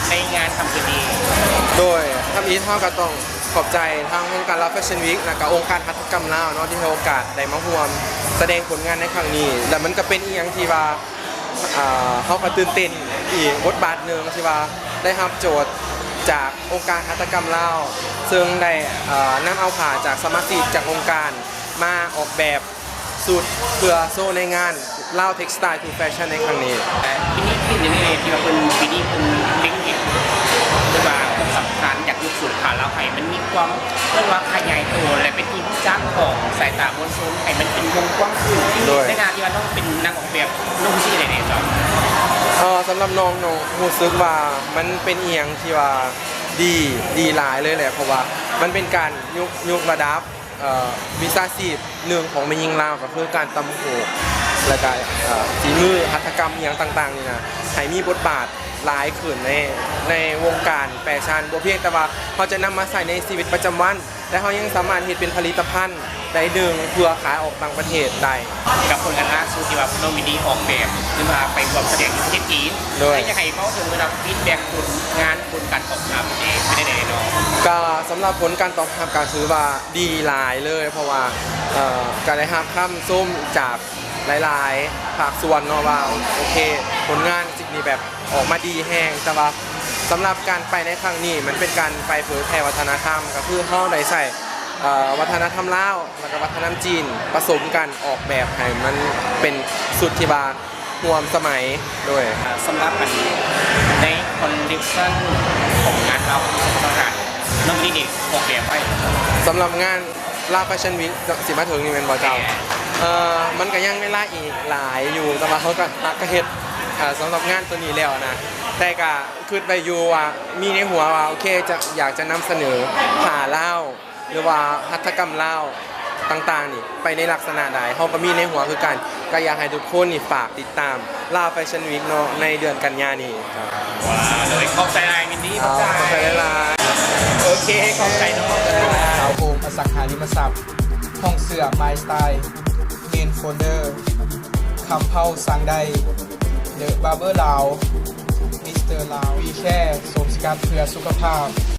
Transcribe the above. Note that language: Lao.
ໃນງານຄ່ຳຄືນນີ້. ໂດຍທຳອິດເຮົາກໍຕ້ອງຂອບໃຈທາງໂຄງການລາວແຟຊັ່ນວີກ ແລ້ວກໍອົງການຫັດຖະກຳລາວເນາະ ທີ່ໃຫ້ໂອກາດໄດ້ມາຮ່ວມສະແດງຜົນງານໃນຄັ້ງນີ້ ແລະມັນກໍເປັນອີ່ຫຍັງທີ່ວ່າ ອ່າ ເຮົາກໍຕື່ນເຕັ້ນອີກບົດບາດໜຶ່ງ ທີ່ວ່າໄດ້ຮັບໂຈດຈາກອົງການຫັດຖະກຳລາວ ເຊິ່ງໄດ້ ເອີ ນຳເອົາຜ້າຈາກສະມາຊິກຈາກອົງການມາອອກແບບ ຊຸດເພື່ອໂຊໃນງານ Lao Textile to Fashion ໃນຄັ້ງນີ້. ປີນີ້ເປັນຫຍັງແດ່ທີ່ວ່າເພິ່ນ ປີນີ້ເພິ່ນເລັງເຫັນ ຫຼືວ່າຄວາມສຳຄັນຢາກຍົກສູງຜ້າລາວໃຫ້ມັນມີຄວາມ ເອີ້ນວ່າຂະຫຍາຍໂຕ ແລະເປັນທີ່ຮູ້ຈັກຂອງສາຍຕາມວນຊົນ ໃຫ້ມັນເປັນວົງກວ້າງຂຶ້ນ. ໂດຍ ໃນຖານະທີ່ວ່ານ້ອງເປັນນັກອອກແບບ ນ້ອງຮູ້ສຶກຈັ່ງໃດແດ່? ເອີ ສຳລັບນ້ອງ ນ້ອງຮູ້ສຶກວ່າມັນເປັນອີ່ຫຍັງທີ່ວ່າດີ ດີຫຼາຍເລີຍແຫຼະ ເພາະວ່າມັນເປັນການຍົກ ຍົກລະດັບ ເອີ ວິຊາຊີບໜຶ່ງຂອງແມ່ຍິງລາວ ກໍຄືການຕ່ຳຫູກ ແລ້ວກໍ ເອີ ຝີມືຫັດຖະກຳອີ່ຫຍັງຕ່າງໆນີ້ນະ ໃຫ້ມີບົດບາດຫຼາຍຂຶ້ນໃນ ໃນວົງການແຟຊັ່ນ. ບໍ່ພຽງແຕ່ວ່າເຮົາຈະນຳມາໃຊ້ໃນຊີວິດປະຈຳວັນ, ແຕ່ເຮົາຍັງສາມາດເຮັດເປັນຜະລິດຕະພັນໄດ້ ໜຶ່ງ ເພື່ອຂາຍອອກຕ່າງປະເທດໄດ້. ກັບຜົນງານລ່າສຸດທີ່ວ່ານ້ອງມິນນີ້ອອກແບບ ຫຼືວ່າໄປຮ່ວມສະແດງຢູ່ປະເທດຈີນ ໂດຍ ແລ້ວຢາກໃຫ້ເວົ້າເຖິງລະດັບຟີດແບັກຜົນງານ ຜົນການຕອບຮັບເອງເປັນຈັ່ງໃດເນາະ? ກໍສຳລັບຜົນການຕອບຮັບກໍຖືວ່າດີຫຼາຍເລີຍ ເພາະວ່າ ເອີ ກໍໄດ້ຮັບຄຳຊົມຈາກຫຼາຍໆພາກສ່ວນເນາະ ວ່າໂອເຄ ຜົນງານສິ່ງນີ້ແບບອອກມາດີແຮງ. ແຕ່ວ່າສຳລັບການໄປໃນຄັ້ງນີ້ ມັນເປັນການໄປເຜີຍແຜ່ວັດທະນະທຳ ກໍຄືເຮົາໄດ້ໃຊ້ ເອີ ວັດທະນະທຳລາວ ແລ້ວກໍວັດທະນະທຳຈີນປະສົມກັນ ອອກແບບໃຫ້ມັນເປັນຊຸດທີ່ວ່າຮ່ວມສະໄໝ. ໂດຍ ສຳລັບອັນໃນຄອນເລັກຊັນຂອງງານລາວສອງພັນຊາວຫ້າ ນ້ອງມີເອກອອກແບບໄວ້. ສຳລັບງານລາວແຟຊັ່ນວີກຊິມາເຖິງນີ້ແມ່ນບໍ່ເຈົ້າ? ແມ່ນ. ເອີ ມັນກໍຍັງເວລາອີກຫຼາຍຢູ່ ແຕ່ວ່າເຮົາກໍ ກໍເຮັດ ເອີ ສຳລັບງານໂຕນີ້ແລ້ວນະ ແຕ່ກໍຄິດໄວ້ຢູ່ວ່າ ມີໃນຫົວວ່າ ໂອເຄ ຈະ ຢາກຈະນຳສະເໜີຜ້າລາວ ຫຼືວ່າຫັດຖະກຳລາວຕ່າງໆນີ້ ໄປໃນລັກສະນະໃດ ເຮົາກໍມີໃນຫົວຄືກັນ. ກໍຢາກໃຫ້ທຸກຄົນນີ້ຝາກຕິດຕາມລາວແຟຊັ່ນວີກເນາະ ໃນເດືອນກັນຍານີ້. ວ້າວ ໂດຍ ຂອບໃຈຫຼາຍ ມິນນີ້ ອ່າ ຂອບໃຈ ຂອບໃຈຫຼາຍໆ. ໂອເຄ ຂອບໃຈເນາະ. ສາວໂຮມອະສັງຫາລິມະຊັບ, ຫ້ອງເສື້ອ My Style, Men Folder, ຄຳເພົາ ສັ່ງໄດ້, The Barber ລາວ, Mister ລາວ, We Care ໂສມສະກັດເພື່ອສຸຂະພາບ.